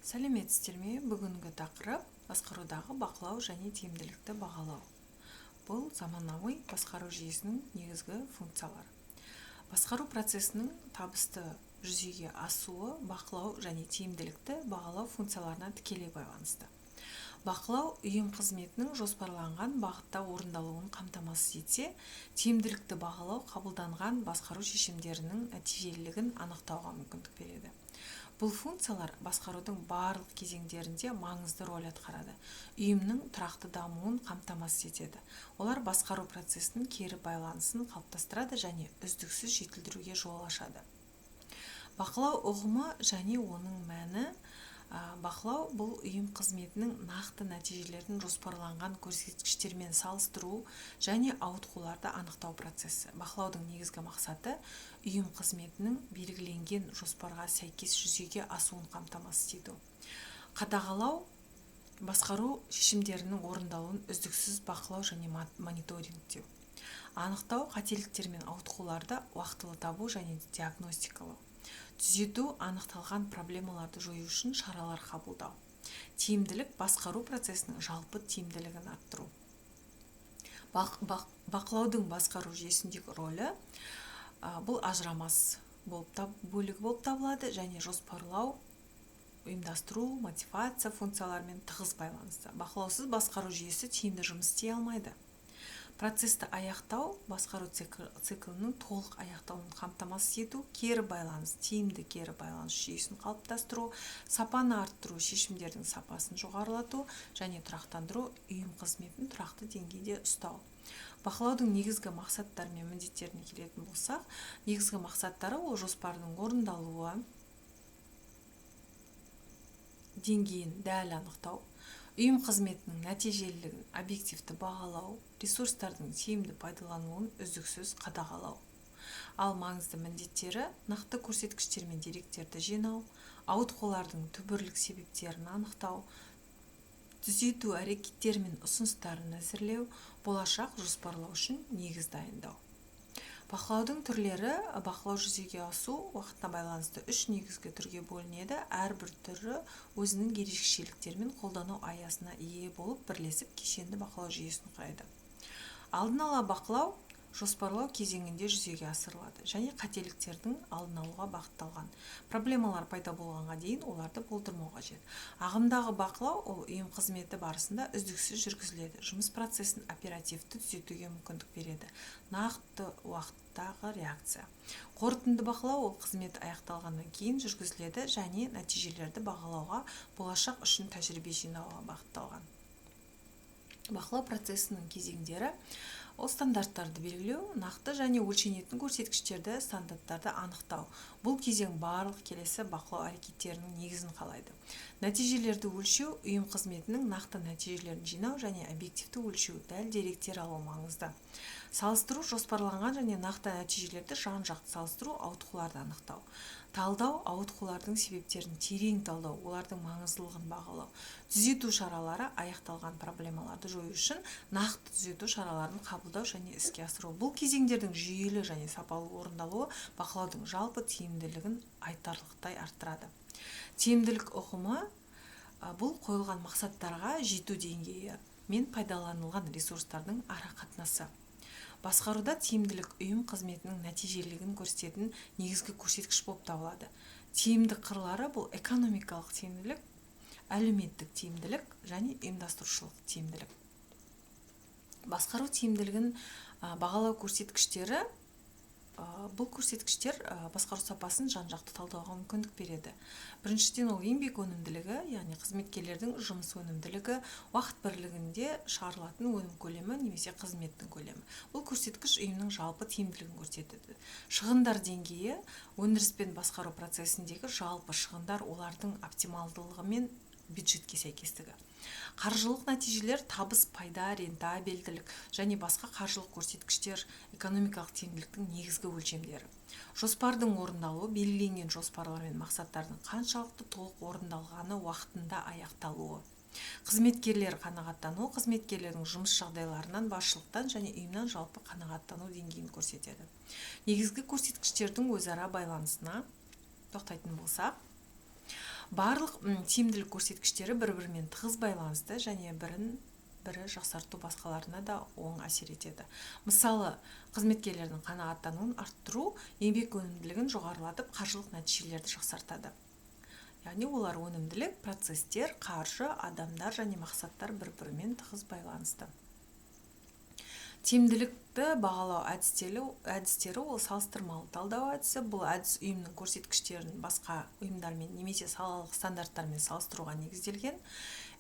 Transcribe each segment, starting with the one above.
Сәлеметсіздер ме! Бүгінгі тақырып: басқарудағы бақылау және тиімділікті бағалау. Бұл заманауи басқару жүйесінің негізгі функциялары. Басқару процесінің табысты жүзеге асуы бақылау және тиімділікті бағалау функцияларына тікелей байланысты. Бақылау ұйым қызметінің жоспарланған бағытта орындалуын қамтамасыз етсе, тиімділікті бағалау қабылданған басқару шешімдерінің нәтижелілігін анықтауға мүмкіндік береді. Бұл функциялар басқарудың барлық кезеңдерінде маңызды роль атқарады, ұйымның тұрақты дамуын қамтамасыз етеді. Олар басқару процесінің кері байланысын қалыптастырады және үздіксіз жетілдіруге жол ашады. Бақылау ұғымы және оның мәні. Бақылау – бұл ұйым қызметінің нақты нәтижелерін жоспарланған көрсеткіштермен салыстыру және ауытқуларды анықтау процесі. Бақылаудың негізгі мақсаты – ұйым қызметінің белгіленген жоспарға сәйкес жүзеге асуын қамтамасыз ету. Қадағалау – басқару шешімдерінің орындалуын үздіксіз бақылау және мониторингтеу. Анықтау – қателіктер мен ауытқуларды уақтылы табу және диагностикалау. Түзету – анықталған проблемаларды жою үшін шаралар қабылдау. Тиімділік – басқару процесінің жалпы тиімділігін арттыру. Бақылаудың басқару жүйесіндегі рөлі: бұл ажырамас бөлігі болып табылады және жоспарлау, ұйымдастыру, мотивация функцияларымен тығыз байланысты. Бақылаусыз басқару жүйесі тиімді жұмыс істей алмайды. Процесті аяқтау – басқару циклінің толық аяқталуын қамтамасыз ету. Кері байланыс – тиімді кері байланыс жүйесін қалыптастыру. Сапаны арттыру – шешімдердің сапасын жоғарылату және тұрақтандыру, ұйым қызметін тұрақты деңгейде ұстау. Бақылаудың негізгі мақсаттары мен міндеттеріне келетін болсақ, негізгі мақсаттары – ол жоспардың орындалуы деңгейін дәл анықтау, ұйым қызметінің нәтижелілігін объективті бағалау, ресурстардың тиімді пайдаланылуын үздіксіз қадағалау. Ал маңызды міндеттері: нақты көрсеткіштер мен деректерді жинау, ауытқулардың түбірлік себептерін анықтау, түзету әрекеттері мен ұсыныстарын әзірлеу, болашақ жоспарлау үшін негіз дайындау. Бақылаудың түрлері. Бақылау жүзеге асу уақытына байланысты үш негізгі түрге бөлінеді. Әрбір түрі өзінің ерекшеліктері мен қолдану аясына ие болып, бірлесіп кешенді бақылау жүйесін құрайды. Алдын ала бақылау жоспарлау кезеңінде жүзеге асырылады және қателіктердің алдын алуға бағытталған. Проблемалар пайда болғанға дейін оларды болдырмау қажет. Ағымдағы бақылау – ол ұйым қызметі барысында үздіксіз жүргізіледі, жұмыс процесін оперативті түзетуге мүмкіндік береді, нақты уақыттағы реакция. Қорытынды бақылау – ол қызмет аяқталғаннан кейін жүргізіледі және нәтижелерді бағалауға, болашақ үшін тәжірибе жинауға бағытталған. Бақылау процесінің кезеңдері: ол стандарттарды белгілеу, нақты және өлшенетін көрсеткіштерді, стандарттарды анықтау. Бұл кезең барлық келесі бақылау әрекеттерінің негізін қалайды. Нәтижелерді өлшеу – ұйым қызметінің нақты нәтижелерін жинау және объективті өлшеу, дәл деректер алу маңызды. Салыстыру – жоспарланған және нақты нәтижелерді жан-жақты салыстыру, ауытқуларды анықтау. Талдау – ауытқулардың себептерін терең талдау, олардың маңыздылығын бағалау. Түзету шаралары – аяқталған проблемаларды жою үшін нақты түзету шараларын қабылдау және іске асыру. Бұл кезеңдердің жүйелі және сапалы орындалуы бақылаудың жалпы тиімділігін айтарлықтай арттырады. Тиімділік ұғымы: бұл қойылған мақсаттарға жету деңгейі мен пайдаланылған ресурстардың ара қатынасы. Басқаруда тиімділік ұйым қызметінің нәтижелілігін көрсететін негізгі көрсеткіш болып табылады. Тиімді қырлары: бұл экономикалық тиімділік, әлеуметтік тиімділік және ұйымдастырушылық тиімділік. Басқару тиімділігін бағалау көрсеткіштері. Бұл көрсеткіштер басқару сапасын жан-жақты талдауға мүмкіндік береді. Біріншіден, ол еңбек өнімділігі, яғни қызметкерлердің жұмыс өнімділігі, уақыт бірлігінде шығарылатын өнім көлемі немесе қызметтің көлемі. Бұл көрсеткіш ұйымның жалпы тиімділігін көрсетеді. Шығындар деңгейі – өндіріс пен басқару процесіндегі жалпы шығындар, олардың оптималдылығы мен бюджетке сәйкестігі. Қаржылық нәтижелер – табыс, пайда, рентабельділік және басқа қаржылық көрсеткіштер, экономикалық тиімділіктің негізгі өлшемдері. Жоспардың орындалуы – белгіленген жоспарлар мен мақсаттардың қаншалықты толық орындалғаны, уақытында аяқталуы. Қызметкерлер қанағаттануы – қызметкерлердің жұмыс жағдайларынан, басшылықтан және ұйымнан жалпы қанағаттану деңгейін көрсетеді. Негізгі көрсеткіштердің өзара байланысына тоқтайтын болсақ, Барлық тиімділік көрсеткіштері бір-бірімен тығыз байланысты және бірін бірі жақсарту басқаларына да оң әсер етеді. Мысалы, қызметкерлердің қанағаттануын арттыру еңбек өнімділігін жоғарылатып, қаржылық нәтижелерді жақсартады. Яғни олар өнімділік, процесстер, қаржы, адамдар және мақсаттар бір-бірімен тығыз байланысты. Тиімділікті бағалау әдістері ол салыстырмалы талдау әдісі. Бұл әдіс ұйымның көрсеткіштерін басқа ұйымдармен немесе салалық стандарттармен салыстыруға негізделген.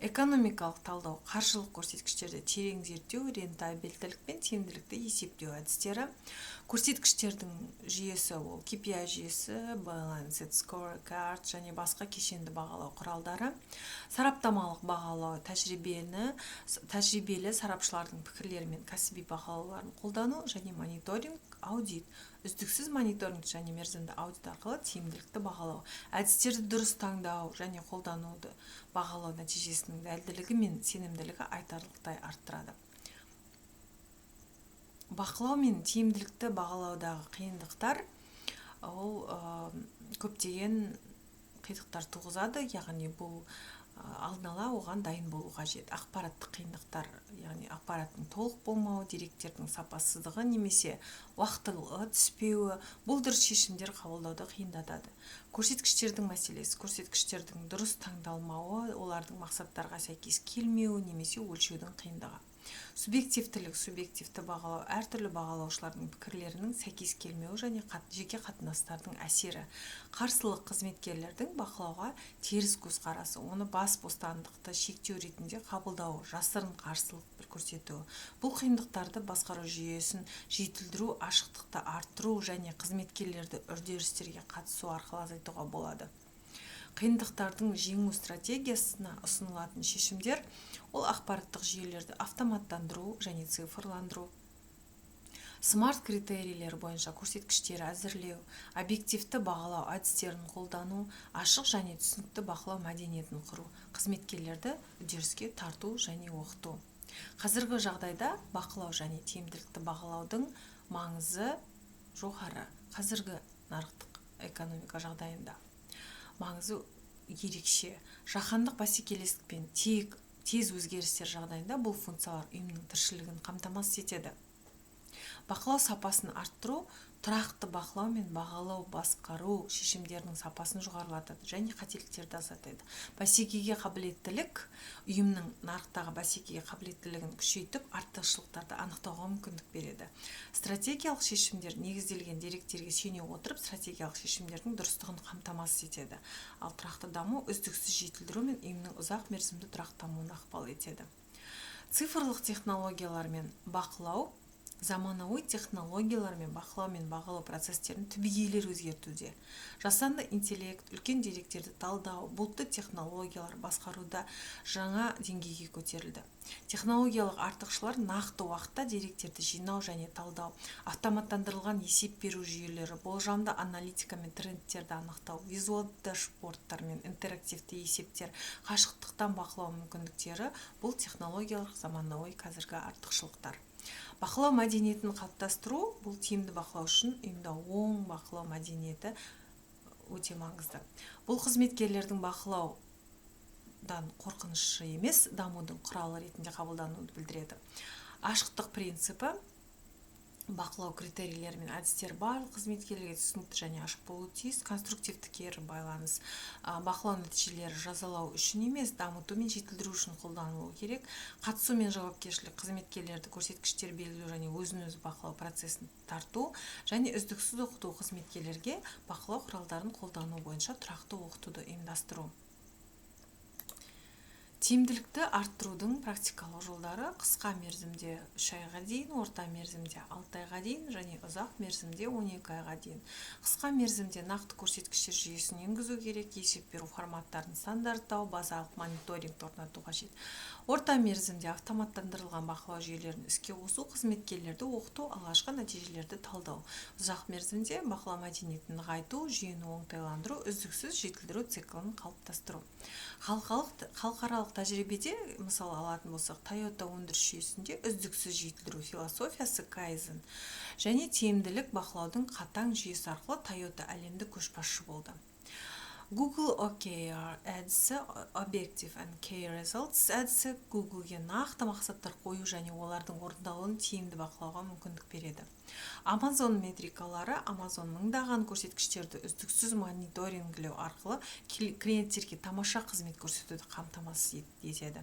Экономикалық талдау қаржылық көрсеткіштерді терең зерттеу, рентабельділік пен тиімділікті есептеу әдістері. Көрсеткіштердің жүйесі ол KPI жүйесі, Balanced Scorecard және басқа кешенді бағалау құралдары. Сараптамалық бағалау тәжірибелі сарапшылардың пікірлері мен кәсіби бағалауларын қолдану және мониторинг, аудит, үздіксіз мониторинг және мерзімді аудит арқылы тиімділікті бағалау. Әдістерді дұрыс таңдау және қолдануды бағалау нәтижесінің дәлділігі мен сенімділігі айтарлықтай арттырады. Бақылау мен тиімділікті бағалаудағы қиындықтар ол көптеген қиындықтар туғызады, яғни бұл алдын ала оған дайын болу қажет. Ақпараттық қиындықтар, яғни ақпараттың толық болмауы, деректердің сапасыздығы немесе уақытылы түспеуі, бұл дұрыс шешімдер қабылдауды қиындатады. Көрсеткіштердің мәселесі, көрсеткіштердің дұрыс таңдалмауы, олардың мақсаттарға сәйкес келмеуі немесе өлшеудің қиындығы. Субъективтілік, субъективті бағалау, әртүрлі бағалаушылардың пікірлерінің сәйкес келмеуі және жеке қатынастардың әсері. Қарсылық, қызметкерлердің бақылауға теріс көзқарасы, оны бас бостандықты шектеу ретінде қабылдауы, жасырын қарсылық көрсетуі. Бұл қиындықтарды басқару жүйесін жетілдіру, ашықтықты арттыру және қызметкерлерді үдерістерге қатысу арқылы азайтуға болады. Қиындықтардың жеңу стратегиясына ұсынылатын шешімдер ол ақпараттық жүйелерді автоматтандыру және цифрландыру, смарт критерийлер бойынша көрсеткіштер әзірлеу, объективті бағалау әдістерін қолдану, ашық және түсінікті бақылау мәдениетін құру, қызметкерлерді үдеріске тарту және оқыту. Қазіргі жағдайда бақылау және тиімділікті бағалаудың маңызы жоғары. Қазіргі нарықтық экономика жағдайында маңызы ерекше. Жаһандық бәсекелестік пен тез өзгерістер жағдайында бұл функциялар ұйымның тіршілігін қамтамасыз етеді. Бақылау сапасын арттыру, тұрақты бақылау мен бағалау басқару шешімдерінің сапасын жоғарылатады және қателіктерді азайтады. Бәсекеге қабілеттілік ұйымның нарықтағы бәсекеге қабілеттілігін күшейтіп, артықшылықтарды анықтауға мүмкіндік береді. Стратегиялық шешімдер негізделген деректерге сүйене отырып, стратегиялық шешімдердің дұрыстығын қамтамасыз етеді. Ал тұрақты даму үздіксіз жетілдіру мен ұйымның ұзақ мерзімді тұрақты дамуына ықпал етеді. Цифрлық технологиялар мен бақылау. Заманауи технологиялар мен бақылау мен бағалау процестерін түбегейлі өзгертуде. Жасанды интеллект, үлкен деректерді талдау, бұлтты технологиялар басқаруда жаңа деңгейге көтерілді. Технологиялық артықшылар нақты уақытта деректерді жинау және талдау, автоматтандырылған есеп беру жүйелері, болжамды аналитика мен трендтерді анықтау, визуалды дашбордтар мен интерактивті есептер, қашықтықтан бақылау мүмкіндіктері бұл технологиялық заманауи қазіргі артықшылықтар. Бақылау мәдениетін қалыптастыру, бұл тиімді бақылау үшін ұйымда оң бақылау мәдениеті өте маңызды. Бұл қызметкерлердің бақылаудан қорқынышы емес, дамудың құралы ретінде қабылдануды білдіреді. Ашықтық принципі, бақылау критерийлері мен әдістер барлық қызметкерлерге түсінікті және ашық болуы тиіс. Конструктивті кері байланыс, бақылау нәтижелері жазалау үшін емес, дамыту мен жетілдіру үшін қолданылуы керек. Қатысу мен жауапкершілік, қызметкерлерді көрсеткіштер белгілеу және өзін-өзі бақылау процесін тарту және үздіксіз оқыту, қызметкерлерге бақылау құралдарын қолдану бойынша тұрақты оқытуды ұйымдастыру. Тиімділікті арттырудың практикалық жолдары қысқа мерзімде 3 айға дейін, орта мерзімде 6 айға дейін және ұзақ мерзімде 12 айға дейін. Қысқа мерзімде нақты көрсеткіштер жүйесін енгізу керек, есеп беру форматтарын стандарттау, базалық мониторингті орнату қажет. Орта мерзімде автоматтандырылған бақылау жүйелерін іске қосу, қызметкерлерді оқыту, алғашқы нәтижелерді талдау. Ұзақ мерзімде бақылау мәдениетін нығайту, жүйені оңтайландыру, үздіксіз жетілдіру циклін қалыптастыру. Халықаралық тәжірибеде, мысалы алатын болсақ, Toyota өндіріс жүйесінде үздіксіз жетілдіру философиясы кайдзен және тиімділік бақылаудың қатаң жүйесі арқылы Toyota әлемдік көшбасшы болды. Google OKR әдісі, Objective and Key Results әдісі, Googleге нақты мақсаттар қою және олардың орындалуын тиімді бақылауға мүмкіндік береді. Amazon метрикалары: Amazon мыңдаған көрсеткіштерді үздіксіз мониторингілеу арқылы клиенттерге тамаша қызмет көрсетуді қамтамасыз етеді.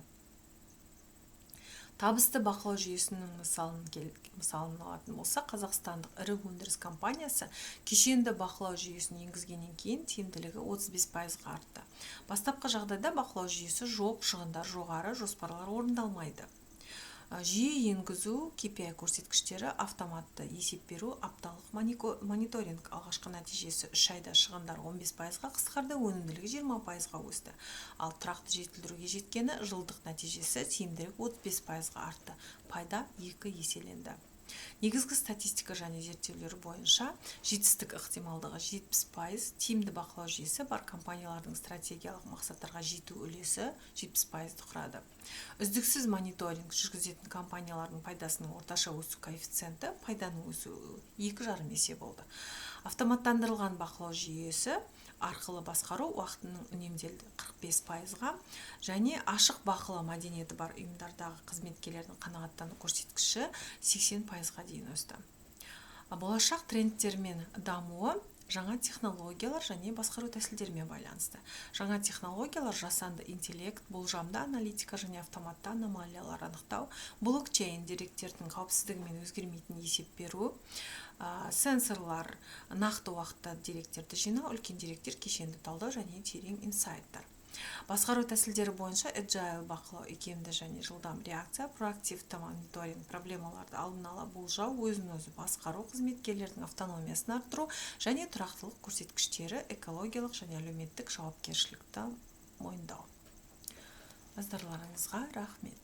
Табысты бақылау жүйесінің мысалын алатын болсақ, қазақстандық ірі өндіріс компаниясы кешенді бақылау жүйесін енгізгеннен кейін тиімділігі 35%-ға артты. Бастапқы жағдайда бақылау жүйесі жоқ, шығындар жоғары, жоспарлар орындалмайды. Жүйе енгізу: KPI көрсеткіштері, автоматты есеп беру, апталық мониторинг. Алғашқы нәтижесі: 3 айда шығындар 15%-ға қысқарды, өнімділігі 20%-ға өсті. Ал тұрақты жетілдіруге жеткені, жылдық нәтижесі: тиімділік 35%-ға артты, пайда екі еселенді. Негізгі статистика және зерттеулер бойынша, жетістік ықтималдығы 70%. Тиімді бақылау жүйесі бар компаниялардың стратегиялық мақсаттарға жету үлесі 70%-ды құрады. Үздіксіз мониторинг жүргізетін компаниялардың пайдасының орташа өсу коэффициенті, пайданың өсуі 2,5 есе болды. Автоматтандырылған бақылау жүйесі арқылы басқару уақытының үнемделді 45%-ға және ашық бақылау мәдениеті бар ұйымдардағы қызметкерлердің қанағаттану көрсеткіші 80%-ға дейін өсті. Болашақ трендтері мен дамуы жаңа технологиялар және басқару тәсілдерімен байланысты. Жаңа технологиялар: жасанды интеллект, болжамды аналитика және автоматты аномалиялар анықтау, блокчейн, деректердің қауіпсіздігі мен өзгермейтін есеп беру, сенсорлар, нақты уақытта деректерді жинау, үлкен деректер, кешенді талдау және терең инсайттар. Басқару тәсілдері бойынша: agile бақылау, икемді және жылдам реакция, проактивті мониторинг, проблемаларды алдын ала болжау, өзін өзі басқару, қызметкерлердің автономиясын арттыру және тұрақтылық көрсеткіштері, экологиялық және әлеуметтік жауапкершілікті мойындау. Назарларыңызға рахмет.